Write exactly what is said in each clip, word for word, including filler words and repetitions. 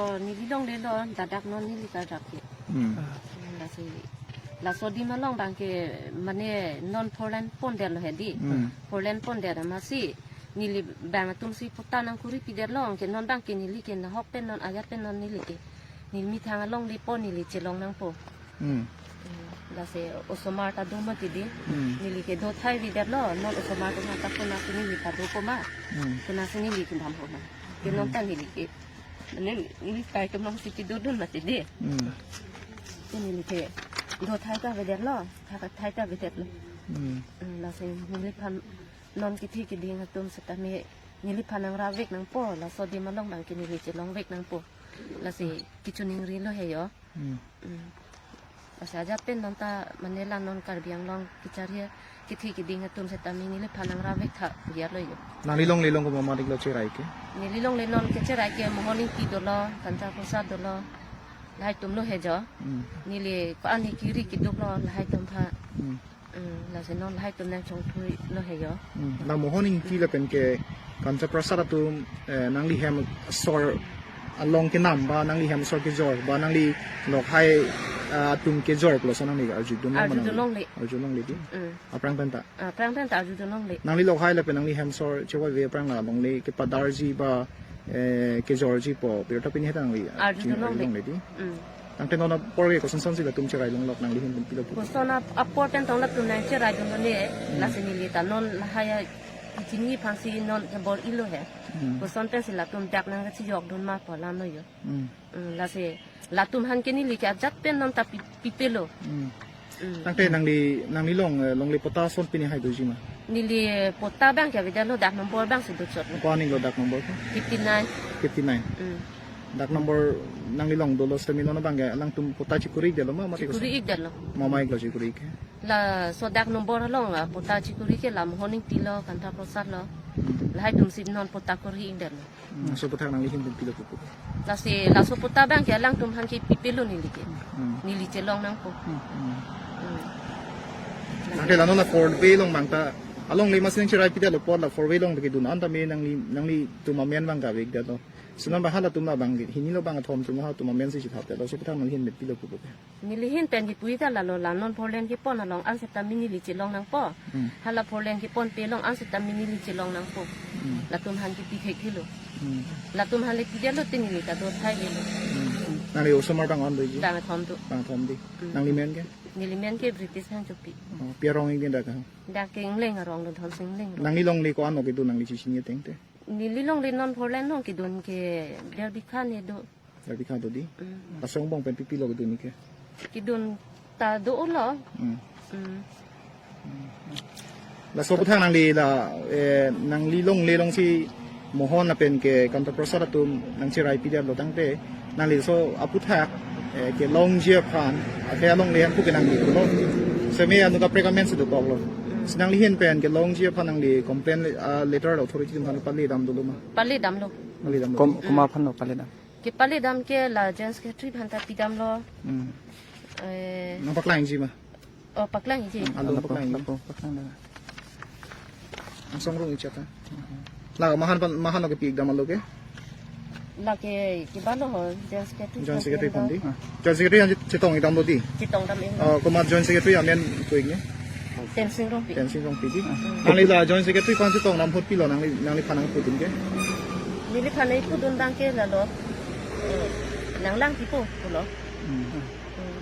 Oh, neli longle lo, ladak non neli karjap ke. Hmm. Lasi, laso adim along abang ke mane non four lane pondetlo hedi. Hmm. Four lane pondet amatsi neli abang atum si patta nangkuri pidetlo, anke non abang ke neli ke nahok pen non ajat pen non neli ke. Neli methang alongle po neli chelong nangpo. Hmm. Hmm, lasi osomar ta do mati di. Hmm. Neli ke do thai videtlo, non osomar do mati ta konat neli ta do koma. Hmm. Konatsi neli ke dam koma. Ke non ta neli ke. Neli, neli kai tum alongsi kedodun mati di. Hmm. Ke neli ke do thai ta videtlo, thai, thai ta videtlo. Hmm. Hmm, lasi neliphan non kethe keding atum setame neliphan nangrap vek nangpo, laso adim along abang ke neli chelong vek nangpo. Lasi kachiningrilo he jo. Hmm. Hmm. Lasi ajat pen non ta mane la non Karbi Anglong kacharli kethe keding atum setame neliphan nangrap vek tha pu ya lo jo. Nangli longle along komat-mat iklo cherai ke? Neli longle non kecherai ke Mohon Ingti dolo, Kanta Prasad dolo. Lahai atum lo he jo. Hmm. Neli ko-an ni kiri keduk lo lahai atum aphan. Hmm. Hmm, lasi non lahai atum nangchongthui lo he jo. Hmm. La Mohon Ingti lapen ke Kanta Prasad atum, eh, nangli hem asor along kenam ba, nangli hem asor kejor ba, nangli lok hai, ah, atum kejor pulo so nangli arjudun longle? Arjudun longle. Arjudun longle di. Hmm. Aphrang pen ta? Aphrang pen ta arjudun longle. Nangli lok hai lapen nangli hem asor chevoi ve aphrang la longle kepadarji ba, eh, kejorji po, pir ta pini he ta nangli arjudun longle di. Hmm. Tangte non apor ke koson sonsi latum cherai longlok, nangli ahin pen pilo pu? Koson ap-, apor pen tong latum nangcheraidun longle, hmm, lasi neli ta non lahai kachini aphansi non bor-ilo he. Hmm. Koson pensi latum dak nangkachejokdun ma pu alam lo jo. Hmm. Hmm, lasi latum aphan ke neli ke ajat pen non ta pi-, pipelo. Hmm. Hmm. Tangte nangli, nangli long, eh, longle patta ason pini hai doji ma? Neli, eh, patta abang ke avedetlo, dak nombor abangsi dochotlo. Ko-an iklo dak nombor ko? Fifty nine. Fifty nine. Hmm. Dak nombor nangli long dolo setame non abang ke alangtum patta chekuri ikdetlo ma, mati koson? Chekuri ikdetlo. Mama iklo chekuri ik ke? Laso dak nombor along, ah, patta chekuri ke la Mohon Ingti lo, Kanta Prasad lo. Hmm. Lahai atumsi non patta kuri ikdetlo. Hmm, laso aputhak nangli ahin pen pilo pupo? Lasi laso patta abang ke alangtum aphan ke pipelo neli ke. Hmm. Neli chelong nangpo. Hmm, hmm. Hmm. Tangte la non la four way along abang ta alongle amatsi nangcherai pidetlo apot la four way along kedun an tame nangli, nanglitum amen abang kave ikdetlo. Si non abang halatum la abang hini lo abang athom atum halatum amensi chethapdetlo, laso aputhak nangli ahin pen pilo pupo ke? Neli ahin pen kipu ta lalo, la non four lane kepon along an setame neli chelong nangpo. Hmm. Hala four lane keponpe along an setame neli chelong nangpo. Hmm. Latum aphan kipi thekthelo. Hmm. Latum aphan le pidetlo te neli ta do thailelo. Hmm. Nangli osomar abang an doji? Bang athom do. Bang athom di. Hmm. Nangli men ke? Neli men ke British Phangchopi. Oh, pi arong ik di dak? Dak ke Engleng arong do, Dhonsing Engleng arong. Nangli longle ko-an lo kedun nangli chechini ateng te? Neli longle non four lane along kedun ke der bikha ne do. Der bikha do di. Mm. Laso angbong pen pipilo kedun ik ke? Kedun ta do-o lo. Mm. Mm. Laso aputhak nangli la, eh, nangli longle alongsi Mohon lapen ke Kanta Prasad atum nangcherai pidetlo tangte nangli laso aputhak, eh, kelongji aphan, athe alongle hem pu ke nangli pulo. Seme anu kaprek amensi dokoklo. Mm. Si nangli ahin pen kelongji aphan nangli complain, ah, letter la authority atum aphan pale dam dolo ma? Pale damlo. Pale damlo. Kom-, komat aphan lo pale dam? Kepale dam ke la Joint Secretary aphan ta pidamlo. Hmm. Eh. Nangpaklangji ma? Oh, paklangji. Hmm, alo, lapu, paklangji. Lapu, paklang dam. Angsong rong ichata. La mahan pan, mahan lo kepi ik dam alo ke? La ke, ke balo ho, Joint Secretary. Joint Secretary aphan di? Ah. Joint Secretary aphan chetong ik damlo di? Chetong dam ik. Oh, komat Joint Secretary amen ko ik ni? Tensing Rongpi. Tensing Rongpi di. Hmm. Nangli la Joint Secretary aphan chetong dam ahut pilo nangli, nangliphan nangpudun ke? Neliphan nangpudun abang ke lalo. Eh, nanglang tipo pulo. Hmm. Hmm.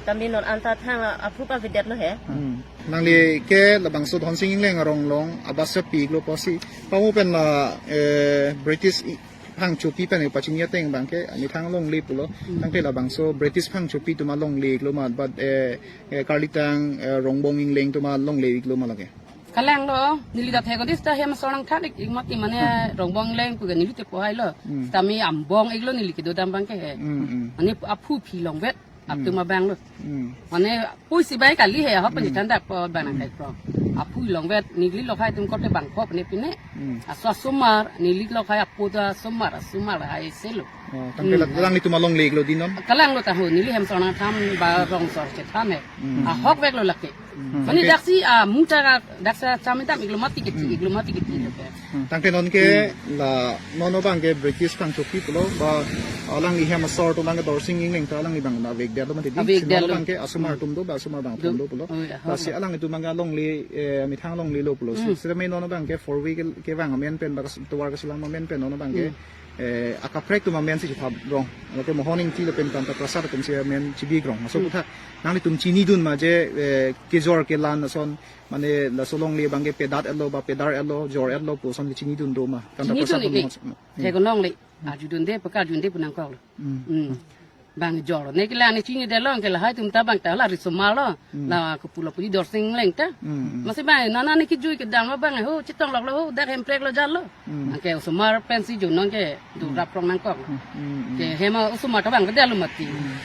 Tame non anta thang a-, aphu pavedetlo he. Hmm. Nangli ke labangso Dhonsing Engleng arong along abus chepi iklo pusi. Pamo pen la, eh, British i-, Phangchopi pen pachini ateng abang ke, methang alongle pulo. Hmm. Tangte labangso British Phangchopi atum alongle iklo ma, but, eh, eh, Karlitang, eh, Rongbong Engleng atum alongle iklo ma lake? Kalanglo, neli ta thek-o di seta hem asor nangthan ik, ik mati mane Rongbong Engleng pu ke neli te pohai lo. Hmm. Seta mi ambong iklo neli kedo dam abang ke he. Hmm, hmm. Mane aphu phi longvet, hmm, atum abang lo. Hmm. Mane pusi bai kali he, ahok pen, hmm, tanda po abang, hmm, nangkai pro. Aphu longvet, neli lok hai atum korte bang pho pine pine. Hmm. Aso asomar, neli lok hai apo ta asomar, asomar hai selo. Oh, tangte, hmm, la, kalanglitum alongle iklo di non? Kalanglo ta ho, neli hem asor nangthan ba rong asor chethan he. Hmm. Ahokveklo lake. Hmm. Mane daksi, ah, mungta ka daksi cham dam iklo mati kiti, hmm, iklo mati kiti, hmm, lo ke. Hmm. Tangte non ke la non abang ke British kangchopi pulo ba alangli hem asor atum abang ke Dorsing Engleng ta alangli abang na vek dia lo mati di. Avek si dia non lo. Abang ke asomar, hmm, atum do ba asomar abang, do, atum do pulo. Oh, ya. Lasi alanglitum abang ke alongle, eh, methang longle lo pulo. Hmm. Si, sitame non abang ke four way ke, kevang amen pen ba kas-, tovar keselam amen pen non abang ke, hmm, eh, akaprek atum amen si chithap rong. Lo ke Mohon Ingti lapen Kanta Prasad atum si amen chibi rong. Laso, hmm, aphuthak nanglitum chinidun ma je, eh, kejor kelan ason, mane laso longle abang ke pedat etlo ba pedar etlo, jor etlo pu ason ke chinidun do ma? Kanta Prasad, chinidun-ik. Atum, hmm. Theklongle. Arjudunde, pakarjunde pu nangkoklo. Hmm. Hmm. Bang jor ne ke la ne chinidetlo ke lahai atum ta abang ta la risomar lo. Hmm. La kopulo pudi Dorsing Engleng ta. Hmm, hmm. Masi bang nana ne kejui kedam lo bang ho chetong loklo ho dak Hemprek lo jalo. Hmm. Anke osomar pensi junon ke, hmm, do rap rong nangkok. Hmm, hmm, hmm. Ke hem osomar ta abang kedam lo mati. Hmm.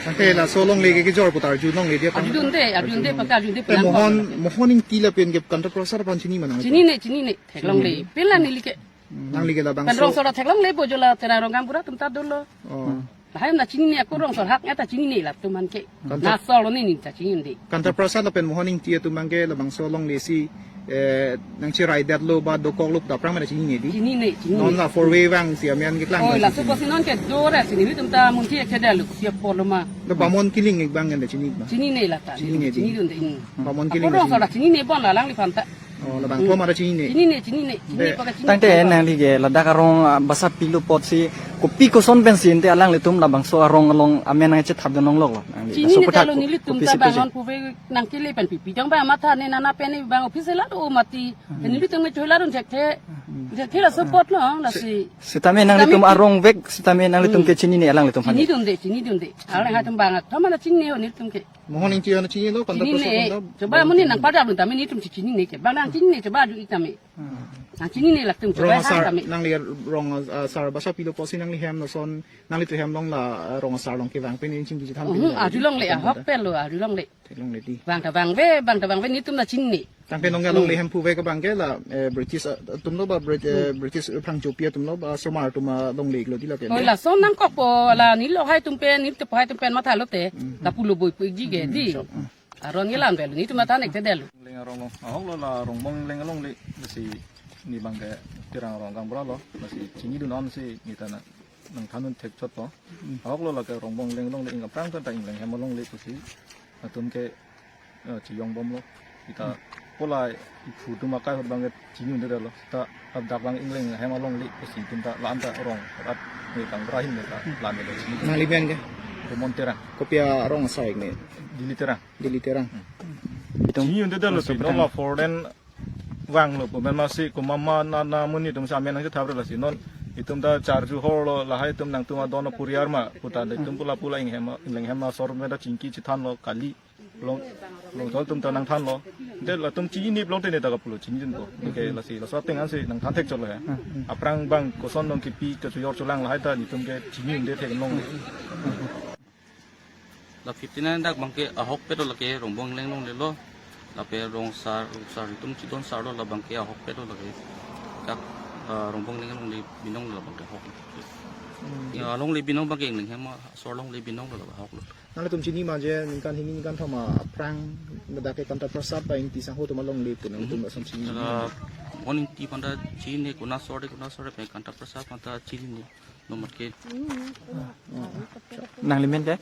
Anke laso longle ke kejor putar arjulongle dia abang. Arjudunde, arjudunde, arjulongle. Pakarjunde pu nangkok. Eh, Mohon, Mohon Ingti lapen ke Kanta Prasad aphan chini ma nang? Chinine, chinine. Theklongle. Hmm. Pila neli ke. Hmm. Nangli ke labangso. Pen rong sora theklongle bo jo la Terang Ronggangpura atum ta dolo. Oh. Hmm. Lahai na chinine, ako rong sora hak ta chinine latum an ke. Kanta, na solo ne ne ta chinine. Kanta Prasad lapen Mohon Ingti atum abang ke labangso longle si, eh, nangchiraidetlo ba dokoklo pu ta aphrang mane chinine di? Chinine, chinine. Non la four way vang si amen keklang. Oh, ba laso chinine. Kosi non ke dore si nelitum ta munthi ek chedetlo, siap polo ma. Lo Bamon Killing abang ke chinine ma? Chinine la ta. Chinine di. Chinidunde. Hmm. Bamon Killing. Ako rong sora chinine bon la alangliphan ta. Oh, labang, hmm, thom ara chinine. Chinine, chinine, chinine. Be, paka chinine. Tangte nangli ke ladak arong, ah, basa pilo apotsi kopi koson pensi ante alanglitum labangso arong along amen nangchethapdun longloklo nangli? Chinine laso aphuthak talo, nelitum ta kopi si bang pesi. Non puve nangkele pen pipi dong bang matha ne nana pen ne bang office la do mati. Hmm. Nelitum ne chola dun thekthe. Hmm. Thekthe laso apot lo, lasi. Si-, sitame nanglitum, sitame arong vek, sitame nanglitum, hmm, ke chinine alanglitum aphan? Chinidunde, chinidunde. Alanglitum abang thom ana chinine ho nelitum ke. Mohon Ingti aphan chinilo, Kanta Prasad aphan ta? Chinine. Coba muni nangpadapdun tame nelitum chinine ke. Bang nangchinine coba arju-ik tame. Hmm. Nangchinine latum coba. Rong asar, tame. Nangli rong, ah, sar basa pilo apotsi nangli hem lason, nanglitum hem along la, ah, rong asar along kevang pen nangchingki chethan pen. Hmm, la arjulongle, ahok pen lo, arjulongle. Theklongle di. Bang ta bang ve, bang ta bang ve nelitum ta chinine. Tangte nonke alongle, hmm, hem puve ke abang ke la, eh, British, ah, atum lo ba Brit-, eh, hmm, British, eh, kangchopi atum lo ba asomar atum alongle lo di la ke. Oh, lason nangkokpo la neli lahai atum pen, neli tepo hai atum pen mathalo te. Hmm. Lapulo boi pu-ikji ke, hmm, di. Hmm. Aron ke lam vel, nelitum ta nek te detlo. Engleng arong lo. Ahok lo la Rongbong Engleng alongle. Lasi ne abang ke Terang Ronggangpura lo. Lasi chinidun ansi ne ta na nangthandun thekchotpo. Hmm. Ahok lo la ke Rongbong Engleng alongle, ing aphrang ta Engleng hem alongle pusi atum ke, eh, chiyongbomlo. Sita, hmm, pu la iphu atum akai ahut abang ke chinidundetlo. Sita ladak abang Engleng hem alongle pusi atum ta la-an ta rong rat ne kang rahin ne ta, hmm, la-an ne lo chini. Nangli men ke? Rumon Terang. Kopi arong asar-ik ne? Dili Terang. Dili Terang. Hmm. Itum chinidundetlo, masuk si non petang. La foreign vanglo pu men masi komat ma nana muni atum si amen nangchethapre lasi non itum ta charju horlo, lahai atum nangtum adon aporiar ma pu ta, hmm, itum pu la pu la Engleng hem, Engleng hem asor pen ta chingki chethanlo kali. Long, long tol atum ta nangthanlo. De latum chinine pulote ne ta kapulo chinidunpo. Oke, lasi laso ateng ansi nangthan thekchotlo ya. Hmm. Aphrang bang koson nong kipi kachojor cholang lahai ta nelitum ke chinidunde theklongle. La fifty nine dak abang ke ahokpet lo lake Rongbong Engleng alongle lo. Lapen rong asar, rong asar itum chidon asar lo, la abang ke ahokpet lo lake. Dak, ah, Rongbong Engleng alongle binong lo la abang ke ahok. Hmm. Ya, alongle binong abang ke Engleng hem asor alongle binong lo la ahok lo. Nanglitum chini ma je ningkan hini ningkan thom aphrang ladak ke Kanta Prasad ba Ingti sangho atum alongle pu nangtum, mhm, lason chini? La Mohon Ingti aphan ta chinine, konat asor de konat asor de pen Kanta Prasad aphan ta chinine. Nomor ke. Nangli men ke?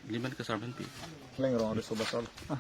Neli men ke Sarbenpi. Leng rong ari soba sal. Ah.